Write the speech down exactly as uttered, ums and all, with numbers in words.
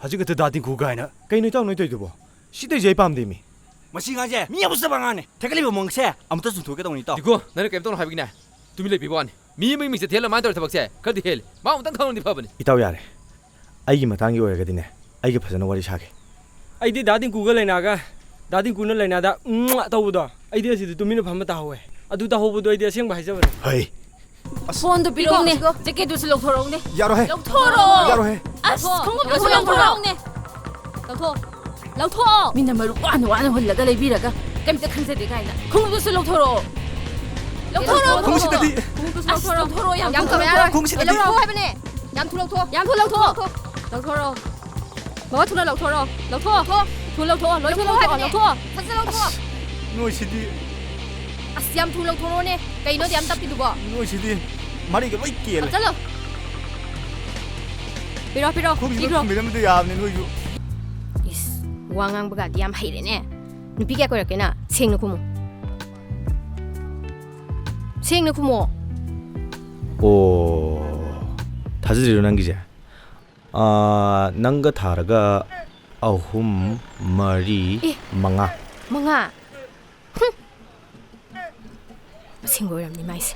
ꯍꯧꯖꯤꯛ ꯈꯛꯇ ꯗꯥ ꯇꯤꯡꯀꯨ ꯀꯥꯏꯅ꯫ ꯀꯩꯅꯣ ꯏꯇꯥꯎ ꯅꯣꯏ ꯇꯧꯔꯤꯗꯨꯕꯣ? ꯁꯤ ꯇꯧꯔꯤꯁꯦ ꯑꯩ ꯄꯥꯝꯗꯦ ꯃꯤ꯫ ꯃꯁꯤ ꯉꯥꯡꯁꯦ ꯃꯤ ꯌꯥꯝ ꯎꯁꯤꯠꯇꯕ ꯑꯉꯥꯡꯅꯦ꯫ ꯊꯦꯀꯠꯂꯤꯕ ꯃꯑꯣꯡꯁꯦ ꯑꯃꯨꯛꯇ ꯆꯨꯝꯊꯣꯛꯀꯦ ꯇꯧꯅꯤ ꯏꯇꯥꯎ꯫ ꯗꯤꯡꯀꯨ, ꯅꯪꯅ ꯀꯩꯝ ꯇꯧꯅꯣ ꯍꯥꯏꯕꯒꯤꯅꯦ ꯇꯨꯃꯤꯟ ꯂꯩꯕꯤꯕ ꯋꯥꯅꯤ꯫ ꯃꯤ ꯑꯃꯒꯤ ꯃꯤꯡꯆꯠ ꯊꯤꯍꯜꯂ ꯃꯥꯅ ꯇꯧꯔꯤ ꯊꯕꯛꯁꯦ ꯈꯔꯗꯤ ꯍꯦꯜꯂꯤ꯫ ꯃꯥ ꯑꯃꯨꯛꯇꯪ ꯈꯪꯍꯟꯗꯤ ꯐꯕꯅꯤ꯫ ꯏꯇꯥꯎ ꯌꯥꯔꯦ꯫ ꯑꯩꯒꯤ ꯃꯇꯥꯡꯒꯤ ꯑꯣꯏꯔꯒꯗꯤꯅꯦ, ꯑꯩꯒ ꯐꯖꯅ ꯋꯥꯔꯤ ꯁꯥꯒꯦ꯫ ꯑꯩꯗꯤ ꯗꯥ ꯗꯤꯡꯀꯨꯒ ꯂꯩꯅꯥꯒ, ꯗꯥ ꯗꯤꯡꯀꯨꯅ ꯂꯩꯅꯥꯗ ꯎꯝ ꯇꯧꯕꯗꯣ, ꯑꯩꯗꯤ ꯑꯁꯤꯗ ꯇꯨꯃꯤꯟꯅ ꯐꯝꯃ ꯇꯥꯍꯧꯋꯦ꯫ ꯑꯗꯨ ꯇꯥꯍꯧꯕꯗꯣ ꯑꯩꯗꯤ ꯑꯁꯦꯡꯕ ꯍꯥꯏꯖꯕꯅꯦ꯫ ꯍꯩ꯫ ꯐꯣꯟꯗꯣ ꯄꯤꯔꯛꯎꯅꯦ꯫ ꯄꯤꯔꯛꯑꯣ, ꯄꯤꯔꯛꯑꯣ꯫ ꯖꯦꯀꯦꯠꯇꯨꯁꯨ ꯂꯧꯊꯣꯔꯛꯎꯅꯦ꯫ ꯌꯥꯔꯣꯏꯍꯦ꯫ ꯂꯧꯊꯣꯔꯛꯑꯣ꯫ ꯌꯥꯔꯣꯏꯍꯦ꯫ ꯑꯁ, ꯈꯣꯡꯎꯞꯇꯨꯁꯨ ꯂꯧꯊꯣꯔꯛꯑꯣ꯫ ꯂꯧꯊꯣꯔꯛꯑꯣꯅꯦ꯫ ꯂꯧꯊꯣꯛꯑꯣ꯫ ꯂꯧꯊꯣꯛꯑꯣ꯫ ꯃꯤꯅ ꯃꯔꯨꯞ ꯋꯥꯅ ꯋꯥꯅ ꯍꯨꯜꯂꯒ ꯂꯩꯕꯤꯔꯒ ꯀꯩꯝꯇ ꯈꯪꯖꯗꯦ ꯀꯥꯏꯅ꯫ ꯈꯣꯡꯎꯞꯇꯨꯁꯨ ꯂꯧꯊꯣꯔꯛꯑꯣ꯫ ꯂꯧꯊꯣꯔꯛꯑꯣ꯫ ꯈꯣꯡꯎꯞꯁꯤꯗꯗꯤ꯫ ꯈꯣꯡꯎꯞꯇꯨꯁꯨ ꯑꯁ, ꯂꯧꯊꯣꯔꯛꯑꯣ꯫ ꯌꯥꯝ ꯌꯥꯝ ꯊꯨꯅ ꯊꯨꯅ ꯂꯧꯊꯣꯔꯛꯑꯣ꯫ ꯈꯣꯡꯎꯞꯁꯤꯗꯗꯤ꯫ ꯂꯧꯊꯣꯔꯛꯑꯣ ꯍꯥꯏꯕꯅꯦ꯫ ꯌꯥꯝ ꯊꯨꯅ ꯂꯧꯊꯣꯛꯑꯣ꯫ ꯌꯥꯝ ꯊꯨꯅ ꯂꯧꯊꯣꯛꯑꯣ꯫ ꯂꯧꯊꯣꯔꯛꯑꯣ꯫ ꯕꯕꯥ, ꯊꯨꯅ ꯂꯧꯊꯣꯔꯛꯑꯣ꯫ ꯂꯧꯊꯣꯛꯑꯣ꯫ ꯊꯨꯅ ꯂꯧꯊꯣꯛꯑꯣ꯫ ꯂꯧꯊꯣꯛꯑꯣ ꯍꯥꯏꯕꯅꯦ꯫ ꯂꯧꯊꯣꯛꯑꯣ꯫ ꯁꯠ ꯁꯠ ꯂꯧꯊꯣꯛꯑꯣ꯫ ꯑꯁ, ꯅꯣꯏꯁꯤꯗꯤ꯫ ꯑꯁ, ꯌꯥꯝ ꯊꯨꯅ ꯂꯧꯊꯣꯔꯛꯑꯣꯅꯦ꯫ ꯀꯩꯅꯣ ꯑꯗꯨꯛ ꯌꯥꯝ ꯇꯞꯄꯤꯗꯨꯕꯣ? ꯅꯣꯏꯁꯤꯗꯤ ꯃꯔꯤꯒ ꯂꯣꯏ ꯀꯦꯜꯂꯦ꯫ ꯆꯠꯂꯣ꯫ ꯄꯤꯔꯣ, ꯄꯤꯔꯣ, ꯈꯣꯡꯁꯤꯗ ꯄꯤꯈ꯭ꯔꯣ꯫ ꯊꯝꯕꯤꯔꯝꯕꯗꯤ ꯌꯥꯕꯅꯦ ꯅꯣꯏꯁꯨ꯫ ꯏꯁ, ꯋꯥ ꯉꯥꯡꯕꯒꯗꯤ ꯌꯥꯝ ꯍꯩꯔꯦꯅꯦ꯫ ꯅꯨꯄꯤ ꯀꯌꯥ ꯀꯣꯏꯔꯛꯀꯦ ꯅꯪ? ꯁꯦꯡꯅ ꯈꯨꯝꯃꯣ꯫ ꯁꯦꯡꯅ ꯈꯨꯝꯃꯣ꯫ ꯑꯣ, ꯊꯥꯖꯗ꯭ꯔꯤꯔꯣ ꯅꯪꯒꯤꯁꯦ? ꯑꯥ, ꯅꯪꯒ ꯊꯥꯔꯒ ꯑꯍꯨꯝ, ꯃꯔꯤ, ꯑꯦ꯫ ꯃꯉꯥ꯫ ꯃꯉꯥ? ꯍꯨꯝ꯫ ꯑꯁꯦꯡꯕ ꯑꯣꯏꯔꯝꯅꯤ ꯃꯥꯏꯁꯦ꯫